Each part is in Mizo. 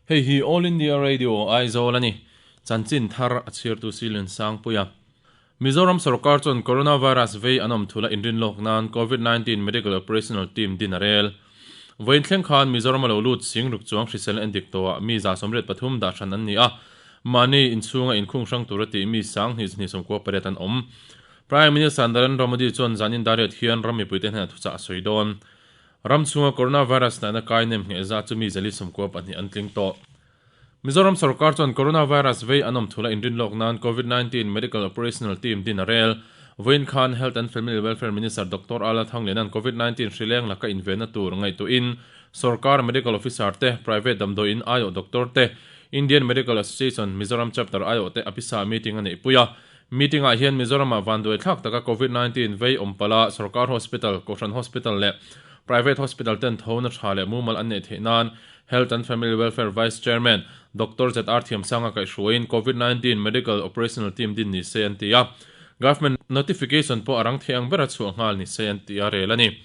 Hei hi All India Radio Aizawl a ni. Chanchin thar a chhiartu Silin Sangpuia. Mizoram sorkar chuan Coronavirus vei an awm thula inrin lawk nan Covid-19 Medical Operational Team din a rel. Vawiin thleng khan Mizoram a lo lut sing ruk chuang hrisel en dik tawhah mi 133 dah hran an ni a, mahni inchhunga inkhung hrang tura tih mi 2228 an awm. Prime Minister Narendra Modi chuan zanin dariat hian ram mipuite hnenah thuchah a sawi dawn. Ram chhunga coronavirus natna kai nem ngheh zat chu mi 192 an tling tawh. Mizoram sorkar chuan coronavirus vei an awm thula inrin lawk nan Covid-19 Medical Operational Team din a rel. Vawiin khan Health and Family Welfare Minister Doctor Ala Thangliana'n Covid-19 hrileng laka invenna tur ngaihtuahin sorkar medical officer te, private damdawiin aiawh doctor te, Indian Medical Association Mizoram Chapter aiawh te a pisa meeting a neihpui a. Meeting-ah hian Mizoram-ah vanduai thlak taka Covid-19 vei awm palh a sorkar hospital, Kohhran hospital leh private hospital ten tho na tha leh mumal an neih theih nan Health and Family Welfare Vice Chairman Doctor ZR Thiamsanga kaihhruaiin Covid-19 Medical Operational Team din ni se an ti a. Government notification pawh a rang thei ang bera chhuah nghal ni se an ti a rel a ni.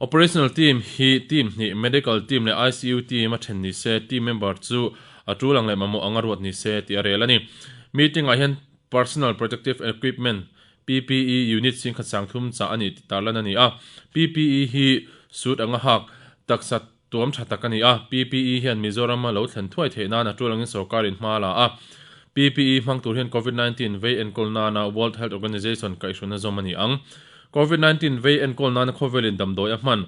Operational Team hi team hnih, Medical Team leh ICU Team a then ni se, team member chu a tul ang leh mamawh anga ruat ni se tih a rel a ni. Meeting-ah hian Personal Protective Equipment, PPE, unit singkhat sangthum chah a ni tih tarlan a ni a. PPE hi suit anga hak, taksa tuam tha tak a ni a. PPE hian Mizoram a lo thlen thuai theih nan a tul angin sorkarin hma a la a. PPE hmang tur hian Covid-19 vei enkawl nana World Health Organization kaihhruina zawm a ni ang. Covid-19 vei enkawl nana khawvelin damdawi a hman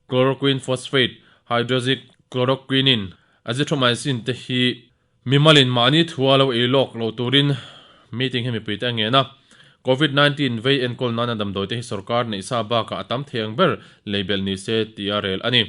Chloroquine phosphate, hydroxychloroquine, azithromycin te hi Mimalin mahni thua lo ei lawk lo turin meeting hi mipuite a ngen a. Covid 19 vei enkawl nana damdawi te hi sorkar neih sa bakah a tam thei ang ber lei belh ni se tih a rel a ni.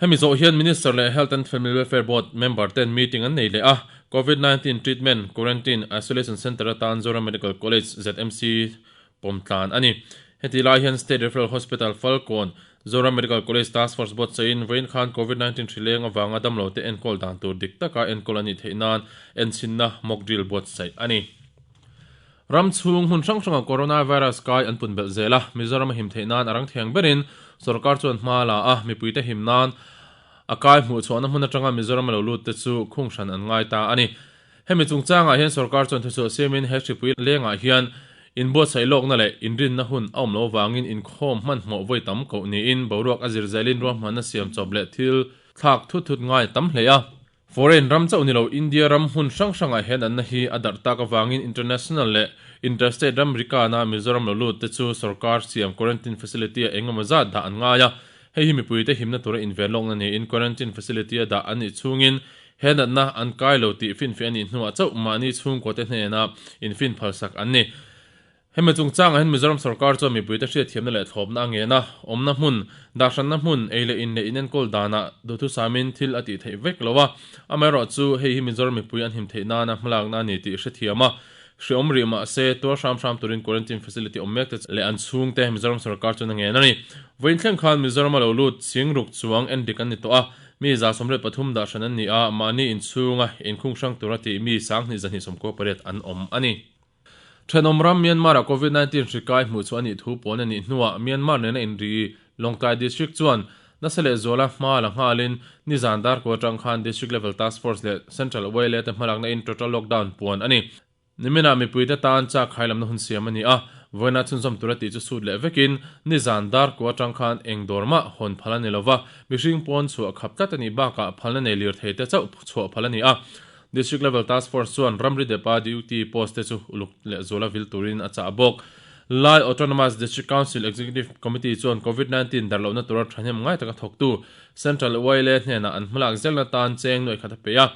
Hemi zawh hian Minister leh Health and Family Welfare Board member ten meeting an nei leh a. Covid 19 treatment, quarantine, isolation centre atan Zoram Medical College, ZMC, pawm tlan a ni. Heti lai hian State Referral Hospital Falkawn, Zoram Medical College Task Force buatsahin vawiin khan Covid 19 hrileng avanga damlote enkawl dan tur dik taka enkawl a nih theih nan enchhinna mock drill buatsaih a ni. Ram chhung hmun hrang hranga coronavirus kai an pun belh zel a, Mizoram a him theih nan a rang thiang berin sorkar chuan hma a la a, mipuite him nan a kai hmuhchhuahna hmun atanga Mizoram a lo lut te chu khung hran an ngai ta a ni. Hemi chungchangah hian sorkar chuan thuchhuah siamin he hripui lengah hian inbuatsaih lawkna leh inrinna hun a awm lo avangin inkhawm hmanhmawh vawi tam koh niin boruak a zir zelin ruahmanna siam chawp leh thil thlak thut thut ngai a tam hle a. Foreign ram chauh ni lo India ram hmun hrang hrangah hian anna hi a darh tak avangin international leh interstate ram rikana Mizoram lo lut te chu sorkar siam quarantine facility-ah engemaw zat dah an ngai a. Hei hi mipuite himna tura inven lawkna niin quarantine facility-a dah an nih chhungin He natna an kai lo tih finfiah a nih hnuah chauh mahni chhungkuate hnena infin phalsak an ni. Hemi chungchangah hian Mizoram sorkar chuan mipuite hriatthiamna leh thlawpna a ngen a, awmna hmun, dahhranna hmun, ei leh in leh inenkawl danah duhthusamin thil a tih theih vek lo a. Amaherawhchu, hei hi Mizoram mipui an him theih nana hmalakna a ni tih hrethiam a, hreawm rih mah se, tuar hram hram turin quarantine facility awm mek te leh an chhungte Mizoram sorkar chuan a ngen a ni. Vawiin thleng khan Mizoram a lo lut Singruk chuang endik an ni tawh a, Mi 133 dah hran an ni a, mahni inchhunga inkhung hrang tura tih mi 2228 an awm a ni. Thenawm ram Myanmar-ah Covid 19 hri kai hmuh chu a nih thu pawn a nih hnuah Myanmar nena inri Lawngtlai District chuan nasa leh zuala hma la nghalin nizan darkaw atang khan District Level Task Force leh Central YLA te hmalakna in total lockdown puan a ni. Niminah mipuite tan chak khailamna hun siam a ni a, vawiina chhunzawm tura tih chu sut leh vekin nizan dar kua atang khan eng dawr mah hawn phal a ni lova, mihring pawn chhuah khap tlat a nih bakah phalna nei lirthei te chauh chhuah phal a ni a. District Level Task Force chuan ramri depa duty post te chu uluk leh zuala vil turin a chah bawk. Lai Autonomous District Council Executive Committee chuan Covid 19 darlohna tura thahnem ngai taka thawktu Central YLA hnenah an hmalak zelna tan cheng nuaih khat a pe a.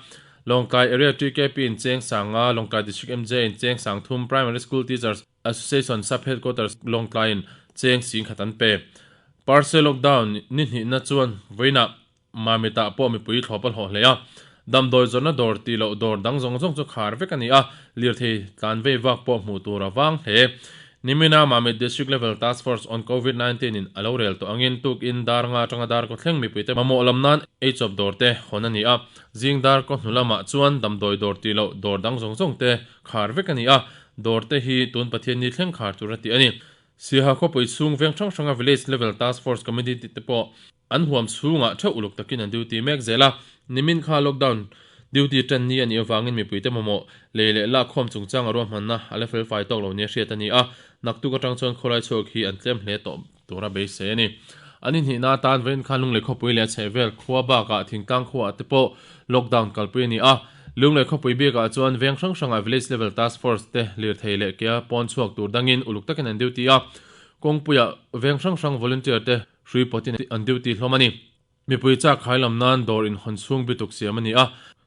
Lawngtlai Area TKP in cheng sanga, Lawngtlai District MJ in cheng sang thum, Primary School Teachers Association Sub Headquarters Lawngtlai in cheng sing khat an pe. Parcel Lockdown ni hnihna chuan vawiinah Mamitah pawh mipui thlawp a hlawh hle a. Damdawi zawrhna dawr tih loh dawr dang zawng zawng chu khar vek a ni a, lirthei tlan vei vak pawh hmuh tur a vang hle. Nimina Mamit District Level Task Force on Covid 19 in a lo rel tawh angin tukin dar nga atanga dar kaw thleng mipuite mamawh lam nan ei chawp dawr te hawn a ni a. Zing dar kaw hnu lamah chuan damdawi dawr tih loh dawr dang zawng zawng te khar vek a ni a, dawr te hi tun Pathianni thleng khar tur a tih a ni. Siaha khawpui chhung veng hrang hranga Village Level Task Force Committee te pawh an huam chhungah theuh uluk takin an duty mek zel a. Nimin kha lockdown duty tan ni a nih avangin mipuite mamawh lei leh lakkhawm chungchang a ruahmanna a la felfai tawk lo nia hriat a ni a, naktuk atang chuan khawlai chhuak hi an tlem hle tawh tura beisei a ni. An inhnihna atan vawiin khan Lunglei khawpui leh a chhehvel khua bakah thingtlang khuaah te pawh lockdown kalpui a ni a. Lunglei khawpui bikah chuan veng hrang hrangah Village Level Task Force te lirthei leh kea pawn chhuak tur dangin uluk takin an duty a, kawngpuiah veng hrang hrang volunteer te hrui pawtin an duty hlawm a ni. Mipui chak khai lam nan dawr inhawn chhung bituk siam a ni a,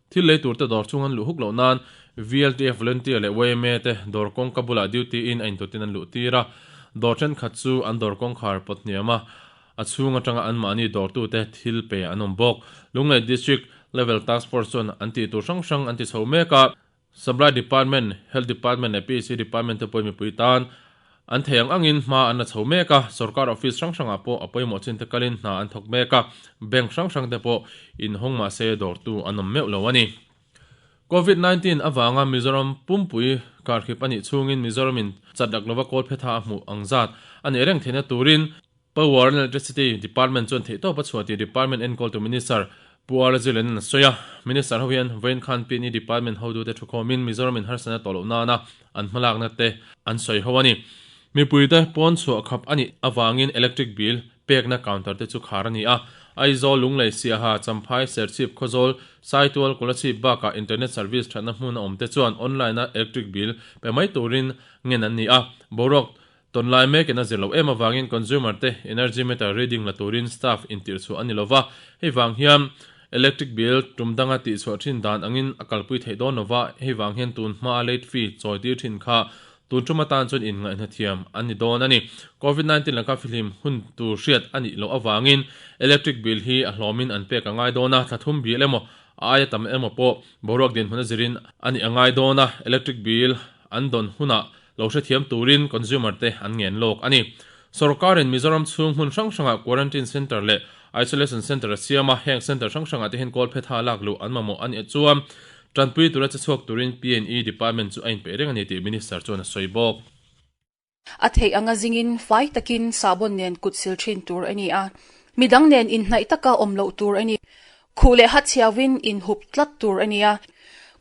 thil lei turte dawr chhung an luh huk loh nan VLTF volunteer leh yma te dawr kawngka bulah duty in a intutin an luh tir a, dawr thenkhat chu an dawr kawngkhar pawt hniam a, a chhung atanga anmahni dawrtute thil pe an awm bawk. Lunglei District Level Task Force chuan an tih tur hrang hrang an ti chho mek a, Supply Department, Health Department leh PHC Department te pawhin mipui tan an thei ang angin hma an la chho mek a, sorkar office hrang hrangah pawh a pawimawh chin te kalin hna an thawk mek a, bank hrang hrang te pawh inhawng mah se dawrtu an awm meuh lo a ni. Covid 19 avanga Mizoram pumpui karkhip a nih chhungin Mizoramin chat rak lova kawlphetha a hmuh ang zat a neih reng theihna turin Power and Electricity Department chuan theihtawp a chhuah tih Department enkawltu Minister Pu R Zilen a sawi a. Minister ho hian vawiin khan PNE Department hotute thukhawmin Mizoram in harsatna tawh loh nana an hmalakna te an sawi ho a ni. Mipuite pawn chhuah khap a nih avangin electric bill pekna counter te chu khar a ni a. Aizawl, Lunglei, Siaha, Champhai, Serchhip, Khawzawl, Saitual, Kolasib bakah internet service thatna hmun a awm te chuan online a electric bill pe mai turin ngen an ni a. Boruak Tunlai mekin a zir loh em avangin consumer te energy meter reading la turin staff intirhchhuah a ni lova, hei vang hian electric bill tum danga tihchhuah thin dan angin a kalpui theih dawn lova, hei vang hian tun hmaa late fee chawi tir thin kha tun tum atan chuan inngaihna thiam a ni dawn a ni. Covid 19 laka fihlim hun tur hriat a nih loh avangin electric bill hi a hlawmin an pek a ngai dawn a, thla thum bill emaw a aia tam emaw pawh boruak dinhmun a zirin a nih a ngai dawn a, electric bill an dawn hunah Lo hrethiam turin consumer te an ngen lawk a ni. Sorkarin Mizoram chhung hmun hrang hrangah quarantine centre leh isolation centre a siam a, heng centre hrang hrangah te hian kawlphetha lak luh an mamawh a nih chuan tanpui tura che chhuak turin PNE department chu a inpeih reng a ni tih Minister chuan a sawi bawk. A theih anga zingin fai takin sahbawn nen kut sil thin tur a ni a, midang nen inhnaih taka awm loh tur a ni. Khuh leh hatchhiauin inhup tlat tur a nia.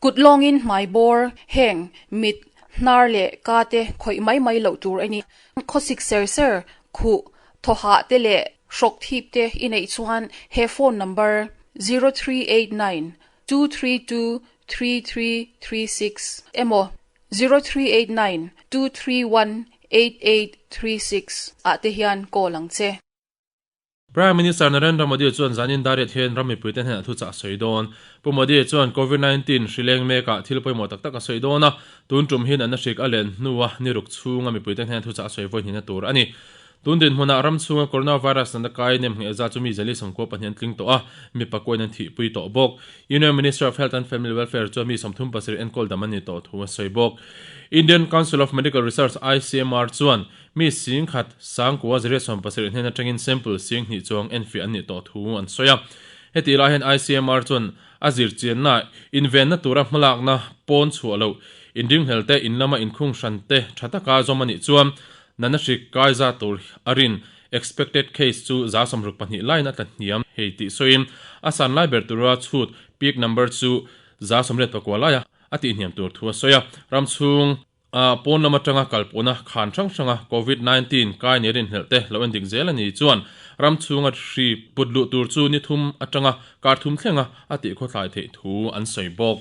Kut lawngin hmai bawr, heng, mit, hnar leh ka te khawih mai mai loh tur a ni. Khawsik ser ser, khuh, thawhah te leh hrawk thip te i neih chuan he phone number, 0389 232 3336 emaw 0389 231 8836 ah te hian call ang che. Prime Minister Narendra Modi chuan zanin dariat hian ram mipuite hnenah thuchah a sawi dawn. Pu Modi chuan Covid 19 hri leng mekah thil pawimawh tak tak a sawi dawn a, tun tum hian an hrik a len hnua ni ruk chhunga mipuite hnenah thuchah a sawi vawi hnihna tur a ni. Tun dinhmunah ram chhunga coronavirus natna kai nem ngheh zat chu mi zali sawmkua pahnih an tling tawh a, mipa kuain an thihpui tawh bawk. Union Ministry of Health and Family Welfare chuan mi 37 enkawl dam an ni tawh thu a sawi bawk. Indian Council of Medical Research, ICMR, chuan Mi sing khat sangkua zariat 70 hnen atangin sample sing hnih chuang enfiah an nih tawh thu an sawi a. Hetih lai hian ICMR chuan a zirchianna invenna tura hmalakna pawn chhuah loh inringhlel te, in lama inkhung hran te tha taka zawm a nih chuan natna hrik kai za tur a rin, expected case, chu 62 laiin a tla hniam hei tih sawiin a san lai ber tura chhut, peak number, chu 89 laia a tihhniam tur thu a sawi a. Ram chhung. A pawn lam atanga kalpawhna khan hrang hranga Covid 19 kai ni rinhlelh te lo endik zel a ni chuan ram chhunga hri put luh tur chu ni thum atanga kar thum thlenga a tih khawthlai theih thu an sawi bawk.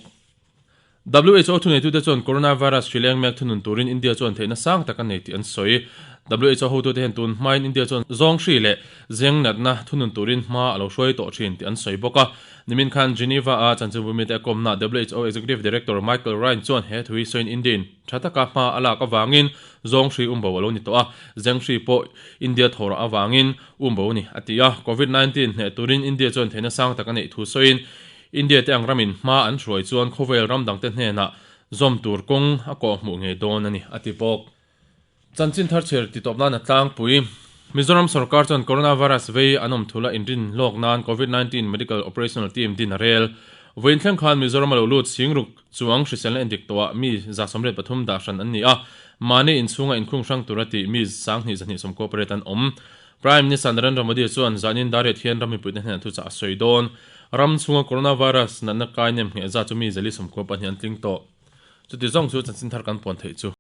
WHO thuneitute chuan coronavirus hri leng mek thunun turin India chuan theihna sang tak a nei tih an sawi. WHO hotute hian tun hmain India chuan zawng hri leh zeng natna thunun turin hma a lo hruai tawh thin tih an sawi bawk a. Nimin khan Geneva-a chanchinbu mite a kawmna WHO Executive Director Michael Ryan chuan he thu hi sawiin India-in tha taka hma a lak avangin zawng hri umbo a lo ni tawh a, zeng hri pawh India thawhrah avangin umbo a ni, a ti a. Covid 19 hneh turin India chuan theihna sang tak a neih thu sawiin India te ang ramin hma an hruai chuan khawvel ram dangte hnenah zawm tur kawng a kawhhmuh ngei dawn a ni, a ti bawk. Chanchin thar chher ti tawp nan a tlangpui. Mizoram sorkar chuan coronavirus vei an awm thula inrin lawk nan Covid 19 Medical Operational Team din a rel. Vawiin thleng khan Mizoram a lo lut singruk chuang hriselna endik tawhah mi 73 dah hran an ni a, mahni inchhunga inkhung hrang tura tih mi 22 2 cooperate an awm. Prime Minister Narendra Modi chuan zanin dariat hian ram mipuite hnenah thuchah a sawi dawn. Ram chhunga coronavirus natna kai nem ngheh zat chu mi 492 an tling tawh. Chuti zawng chu chanchin thar kan puan theih chu.